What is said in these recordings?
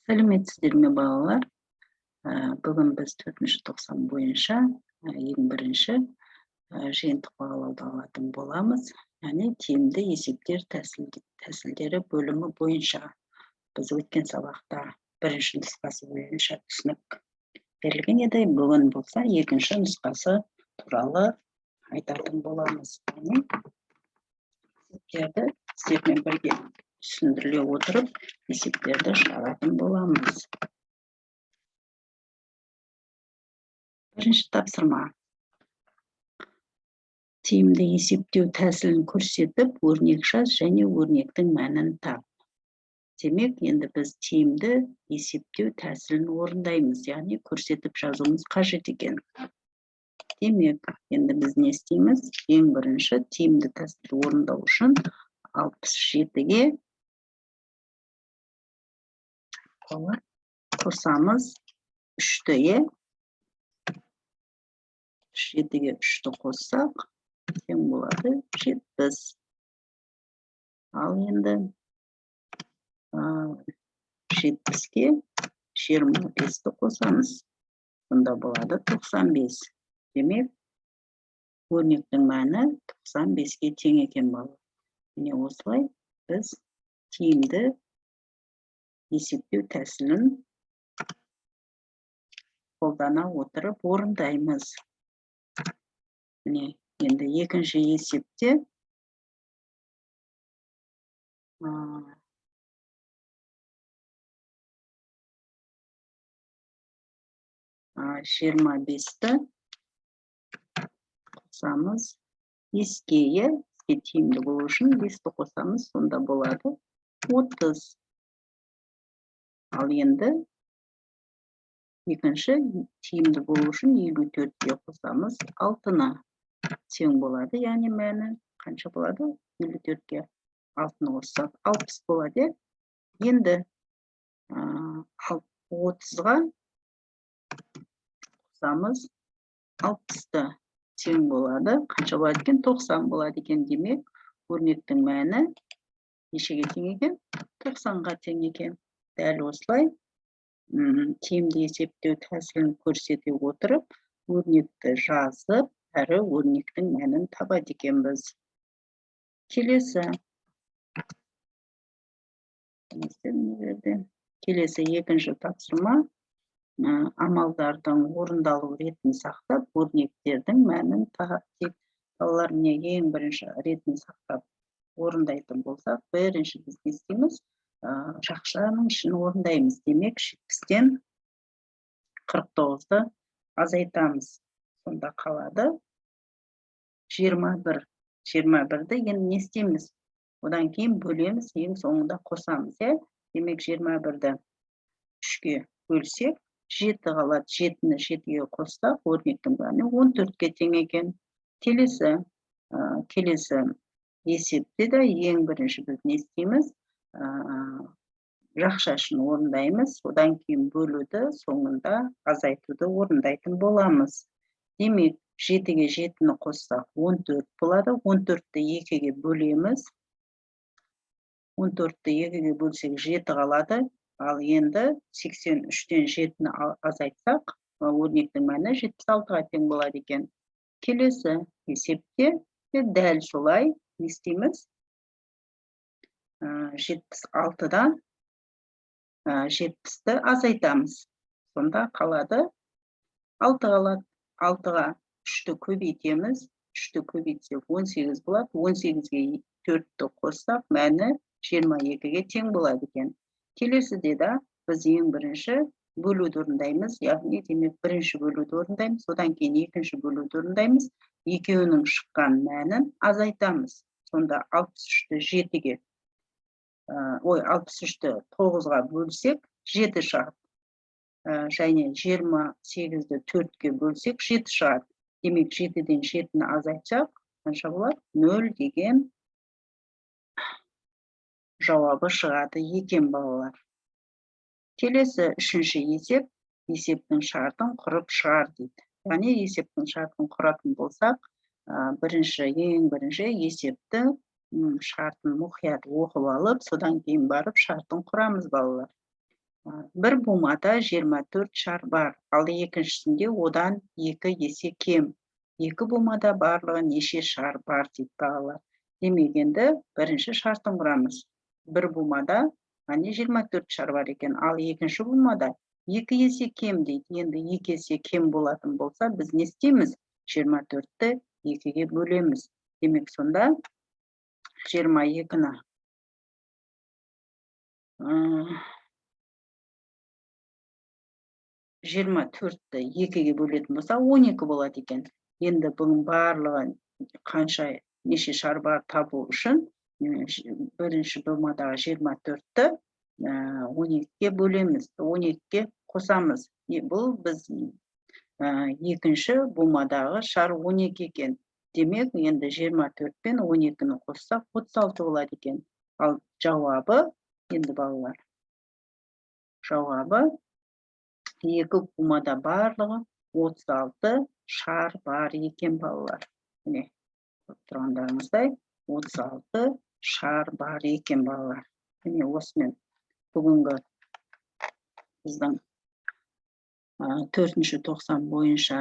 Сәлеметсіздер ме, балалар? Бүгін біз төртінші тоқсан бойынша ең бірінші жиынтық бағалауды алатын боламыз. Яғни тиімді есептер тәсілдері бөлімі бойынша біз өткен сабақта бірінші нұсқасы бойынша түсінік берілген еді. Бүгін болса екінші нұсқасы туралы айтатын боламыз. Яғни есептерді сіздермен бірге түсіндіріле отырып, есептерді шығаратын боламыз. Бірінші тапсырма. Тиімді есептеу тәсілін көрсетіп, өрнек жаз және өрнектің мәнін тап. Демек, енді біз тиімді есептеу тәсілін орындаймыз, яғни көрсетіп жазуымыз қажет екен. Демек, енді біз не істейміз? Ең бірінші тиімді тәсілді орындау үшін 67-ге қосамыз 3-ті, е? 7-ге 3-ті қоссақ, тең болады 70. Ал енді 70-ке 25-ті қосамыз. Сонда болады 95. Демек, өрнектің мәні 95-ке тең екен, балалар. Міне осылай біз тиімді есептеу тәсілін қолдана отырып орындаймыз. Міне, енді екінші есепте 25-ті қосамыз 5-ке, е? Бізге тиімді болу үшін 5-ті қосамыз, сонда болады 30. Ал енді екінші тиімді болу үшін 54-ке қосамыз 6-ны. Тең болады, яғни мәні қанша болады? 54-ке 6-ны қоссақ 60 болады, е? Енді 30-ға қосамыз 60-ты, тең болады. Қанша болады екен? 90 болады екен. Демек, өрнектің мәні нешеге тең екен? 90-ға тең екен. Дәл осылай тиімді есептеу тәсілін көрсете отырып, өрнекті жазып, әрі өрнектің мәнін табады екенбіз. Келесі. Келесі екінші тапсырма. Амалдардың орындалу ретін сақтап, өрнектердің мәнін тек балалар, міне, ең бірінші ретін сақтап орындайтын болсақ, бірінші біз не істейміз? Жақшаның ішін орындаймыз. Демек, 70-тен 49-ды азайтамыз. Сонда қалады 21. 21-ді енді не істейміз? Одан кейін бөлеміз, ең соңында қосамыз, е? Демек, 21-ді 3-ке бөлсек, 7 қалады. 7-ні 7-ге қоссақ, өрнектің мәні 14-ке тең екен. Келесі есепте де ең бірінші біз не істейміз? Жақша ішін орындаймыз, одан кейін бөлуді, соңында азайтуды орындайтын боламыз. Демек, 7-ге 7-ні қоссақ, 14 болады. 14-ті 2-ге бөлеміз. 14-ті 2-ге бөлсек, 7 қалады. Ал енді 83-тен 7-ні азайтсақ, өрнектің мәні 76-ға тең болады екен. Келесі есепте де дәл солай не істейміз? 76-дан 70-ті азайтамыз. Сонда қалады 6 қалады. 6-ға 3-ті көбейтеміз. 3-ті көбейтсек 18 болады. 18-ге 4-ті қоссақ, мәні 22-ге тең болады екен. Келесіде де біз ең бірінші бөлуді орындаймыз. Яғни, демек, бірінші бөлуді орындаймыз, одан кейін екінші бөлуді орындаймыз. Екеуінің шыққан мәнін азайтамыз. Сонда 63-ті 7-ге, ой, 63-ті 9-ға бөлсек, 7 шығады. Және 28-ді 4-ке бөлсек, 7 шығады. Демек, 7-ден 7-ні азайтсақ, қанша болады? 0 деген жауабы шығады екен, балалар. Келесі үшінші есеп, есептің шартын құрып шығар дейді. Яғни есептің шартын құратын болсақ, ең бірінші есептің шартын мұқият оқып алып, содан кейін барып шартын құрамыз, балалар. Бір бумада 24 шар бар, ал екіншісінде одан 2 есе кем. Екі бумада барлығы неше шар бар дейді, балалар. Демек, енді бірінші шартын құрамыз. Бір бумада әне 24 шар бар екен, ал екінші бумада 2 есе кем дейді. Енді 2 есе кем болатын болса, біз не істейміз? 24-ті 2-ге бөлеміз. Демек, сонда 22-ні 24-ті 2-ге бөлетін болса, 12 болады екен. Енді бұның барлығы қанша, неше шар бар табу үшін бірінші бумадағы 24-ті 12-ге бөлеміз, 12-ге қосамыз. Бұл біз екінші бумадағы шар 12 екен. Демек, енді 24 пен 12-ні қоссақ, 36 болады екен. Ал жауабы енді, балалар, жауабы екі бумада барлығы 36 шар бар екен, балалар. Міне, көріп тұрғандарыңыздай, 36 шар бар екен, балалар. Міне, осымен бүгінгі біздің төртінші тоқсан бойынша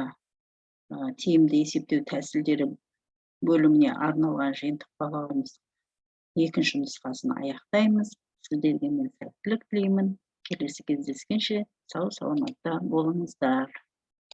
тиімді есептеу тәсілдері бөліміне арналған жиынтық бағалауымыз екінші нұсқасын аяқтаймыз. Сіздерге мен сәттілік тілеймін. Келесі кездескенше сау саламатта болыңыздар.